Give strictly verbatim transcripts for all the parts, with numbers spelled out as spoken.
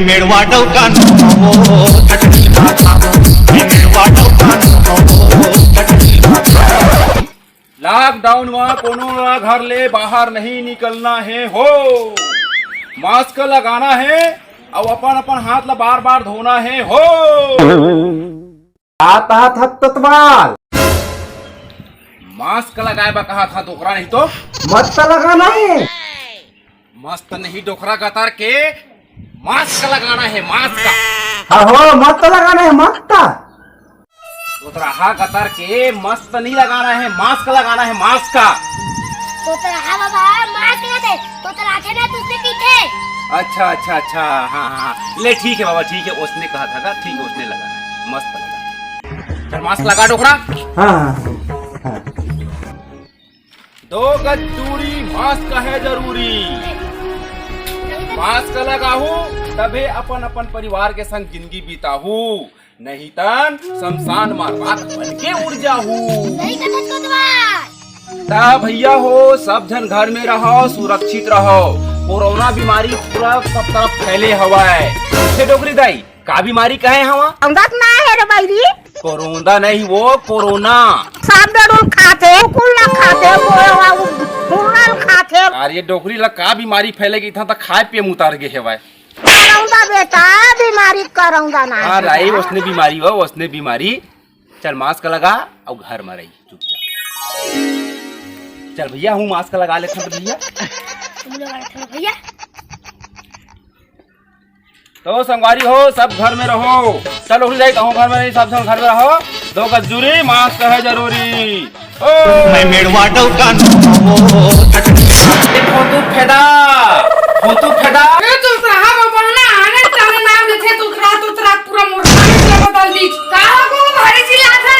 मेड़वा डौका नो हो, चटनी भात खाबो। मेड़वा डौका नो हो, चटनी भात खाबो। लॉकडाउन म कोनो ला घर ले बाहर नहीं निकलना हे हो। मास्क लगाना हे अउ अपन अपन हाथ ला बार बार धोना हे हो। का कहत हस तोतवाल? मास्क लगाए बर कहा था डोकरा, नहीं तो मस्त लगाना हे। मस्त नहीं डोकरा गतर के, मास्क लगाना हे, मास्क। हाँ हो, मस्त लगाना हे, मस्त। तोतराहा गतर के, मस्त नहीं लगाना हे, मास्क लगाना हे, मास्क। तोतराहा बाबा, मास्क लगा दे। तोतराहा के ना तुझसे पीछे। अच्छा, अच्छा, अच्छा, हाँ, हाँ, हाँ। ले ठीक है बाबा, ठीक है, उसने कहा था का, ठीक है, उसने लगाना है, मस्त लगा। चल मास्क लगा डोकरा। हाँ, हाँ, हाँ। दो गज दूरी, मास्क है जरूरी। मास्क लगाहू, तभे अपन अपन परिवार के संग जिंदगी बिताहू, नहीं तन शमशान म राख बन के उड़ जाहू। सही कथस कोतवाल। ता भैया हो, सब झन घर में रहो, सुरक्षित रहो। कोरोना बीमारी पूरा सब तरफ फैले हवय। हे डोकरी दाई, का बीमारी कहे हवा? अंगत ना हे रे बैरी। कोरोना नहीं वो, कोरोना। सांप डडुल खाथे, कुकुर ला खाथे, वो, वो, वो, मुर्गा ला खाथे। अरे डोकरी ला का बीमारी फैले गई था, त खाए पिए म उतार गे हेवय। करौंदा बेटा, बीमारी करौंदा ना हाँ, हे। राई, ओसने बीमारी हो, ओसने बीमारी। चल मास्क लगा अउ घर म रही चुपचाप। चल भैया, हूँ मास्क लगा लेथन भैया। तुम लोग बैठो भैया। तो संगवारी हो, सब घर में रहो। चलो उठ जाई, कहूँ घर में नहीं, सब झन घर में रहो। दो गज दूरी, मास्क है जरूरी। ओ। मैं मेड़वा डौका नो हो, चटनी। ए, फोतू फेदा, फोतू फेदा। ए, तोतराहा बाबा ना आने ताने नाम लेथे, तोतरा, तोतरा, पूरा मोर नाम से बदल दी। का हो गो भारी चिल्लात है?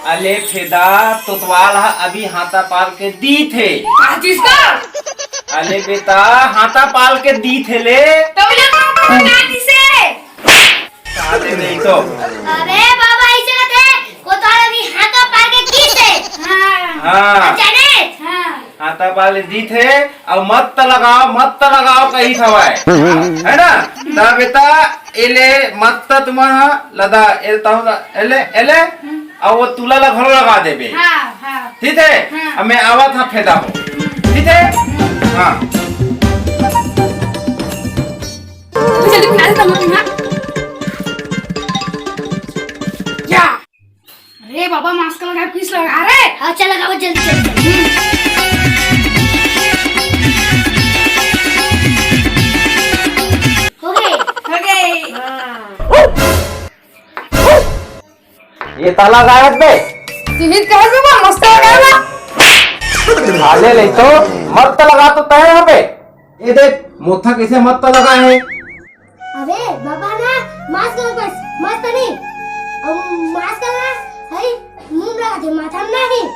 अले फेदा, तोतवाल ह अभी हाथा पाल के दीथे। का चीज का? अले बेटा, हाथा पाल के दीथे ले। तो बोले, का दिसे? का दे नहीं तो। अबे बाबा, ऐसे ना दे, कोतवाल अभी हाथा पाल के दीथे। हाँ। हाँ। अच्छा ने? हाँ। हाथा पाल के दीथे, अउ मत लगाओ, मत लगाओ कही थवाय। है ना? ता बेटा, एले मत तुम लदा, एल ताऊ ला, एले, एले, अउ वो तुला ला घलो लगा देबे। हाँ, हाँ। ठीक है? हाँ। अब मैं आवत हा फेदा हो। ठीक है? हाँ। जल्दी बना दे, तब हम ना। या। अरे बाबा, मास्क लगा, पीस लगा रे। हाँ, चल लगाओ जल्दी, जल्दी, जल्दी। हो गए। हो गए। हाँ। ये ताला गायब बे। सीमित कहे बे, मस्त लगा बे। साले ले तो मत लगा तो तय यहाँ पे। ये देख, मोथा कैसे मत लगा है। अबे बाबा ना, मास्क लगा बस, मस्त नहीं। अब मास्क लगा, है, मुंह लगा दे, माथा में नहीं।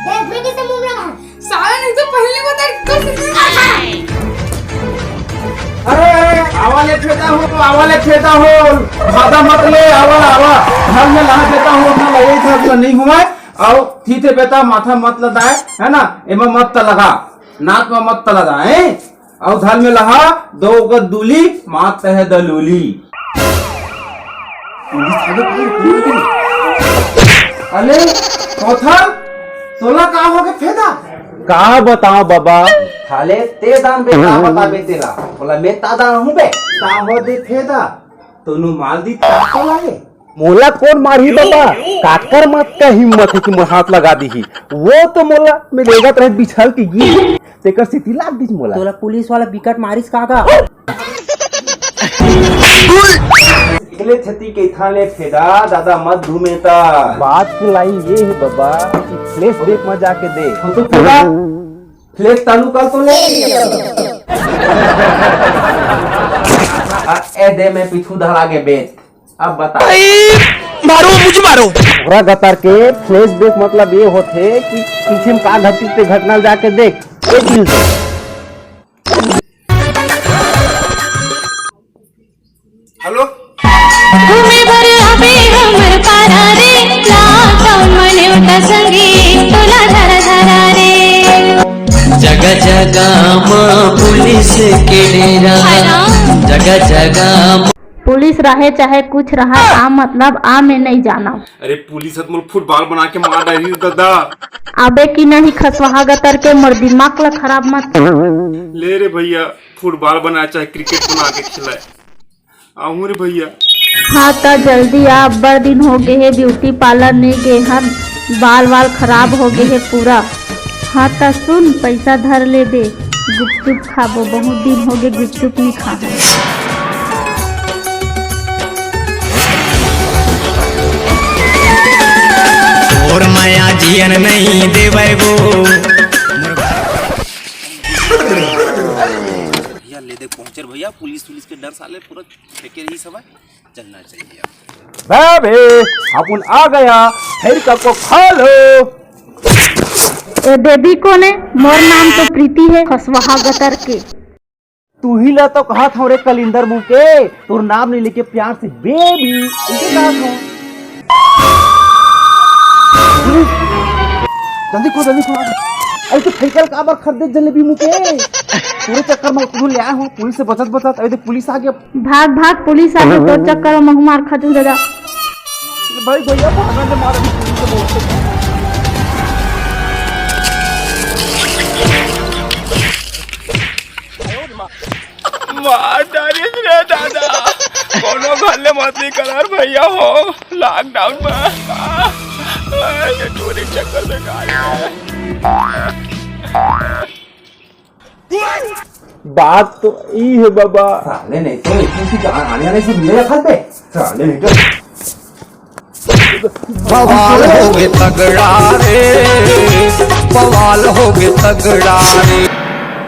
देख, मैं कैसे मुंह लगा। साला नहीं तो पहले बता, तो अरे, अरे, आवा ले फेदा हो, आवा ले फेदा हो। भादा मत ले, आवा, आवा। घर में लहा फेदा हो, अपना लगे था, तो नहीं हुआ। आओ, ठीक है बेटा, माथा मत लदाए, है ना? एमा मत लगा, नाक में मत लदाए। अउ धल में लहा, दो गद दूली, मात तहे दलूली। अले, कोथल, तोला का होगे फेदा? का बताओ बाबा? थाले ते दान बे, का बताबे तेला? बोला, मैं ता दान हूँ बे। का हो दे फेदा? तोनू माल दी ता तो लागे। मोला कोन मारही बाबा? काकर मत का हिम्मत है कि मोर हाथ लगा दीही? वो तो मोला में लेगत रहे बिछल के गिर, तेकर सेती लाग दिस मोला। तोला पुलिस वाला बिकट मारिस का का? निकले छती के थाले फेदा, दादा मत घूमे ता। बात के लाइन ये है बाबा कि फ्लैश बैक में जाके दे। तो फेदा, फ्लैश चालू कर तो ले। आ, ए दे में पीछू धरा के बेच। अब बता। भाई, मारो, मुझे मारो। तोरा गतर के फ्लैशबैक मतलब ये होथे कि पीछे में का घटिस ते घटना ल जाके देख, ये दिल से। हेलो। घूमे बर आबे हमर पारा रे, लाता मने उठा संगे, तोला धरा धरा रे। जग जगह म पुलिस के डेरा, जगह जगह म पुलिस रहे चाहे कुछ रहा, आ मतलब आ में नहीं जाना। अरे पुलिस ह त मोला फुटबॉल बना के मार डारी दादा। अबे कि नहीं खसवाहा गतर के, मोर दिमाग ला खराब मत। ले रे भैया, फुटबॉल बनाए चाहे क्रिकेट बना के खिलाए। आहूँ रे भैया। हाँ त जल्दी आ, अब्बड़ दिन हो गे हे ब्यूटी पार्लर नइ गे हन, बाल वाल खराब हो गे हे पूरा। हाँ त सुन, पैसा धर ले दे, गुपचुप खाबो, बहुत दिन हो गे गुपचुप नइ खा हन। तोर माया जियन नहीं देवै वो। भैया ले देख पहुंचर भैया, पुलिस पुलिस के डर साले पूरा फेंके रही सब। चलना चाहिए। बे, अपन आ गया, फिर का को खा लो। ए देवी कोने? मोर नाम तो प्रीति है, खसवाहा गतर के। तू ही ला तो कहत हूँ रे कलिंदर मुंह के, तोर नाम नहीं लेके प्यार से बेबी इसे कहत हूँ। जल्दी खो, जल्दी खो। अरे तो फेंकल काबर खरीदे जलेबी मुंह के? पूरे चक्कर में तू ले आया हूँ, पुलिस से बचत बचत। अरे देख पुलिस आ गया। भाग भाग, पुलिस आ गया, तोर चक्कर में महू मार खा जूं दादा। भाई भैया भागन ले मार, अभी पुलिस से बोलते। मार डारिस रे दादा, कोनो घर ले मत निकल यार भैया हो, लॉकडाउन में। ये चोरी चक्कर में गाड़ी है। बात तो ई है बाबा। साले नहीं तो इतनी सी जान आने आने से मेरे घर पे। साले नहीं तो बवाल हो गए तगड़ा रे, बवाल हो गए तगड़ा रे।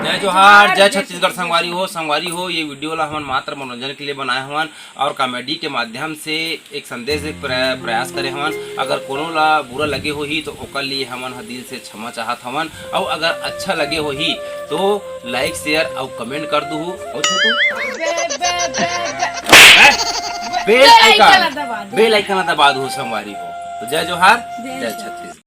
जय जोहार, जय छत्तीसगढ़ संगवारी हो, संगवारी हो, ये वीडियो ला हमन मात्र मनोरंजन के लिए बनाए हवन और कॉमेडी के माध्यम से एक संदेश दे प्र-, प्रयास करे हवन। अगर कोनो ला बुरा लगे होही तो ओकर लिए हमन ह दिल से क्षमा चाहत हवन, अउ अगर अच्छा लगे होही तो लाइक, शेयर अउ कमेंट कर दूहू। अउ छोटू? हैं? बेल बेल आइकन, आइकन ला दबा दो। बेल आइकन ला दबा दूहू संगवारी हो। तो जय जोहार, जय जय जोहार। छत्तीसगढ़।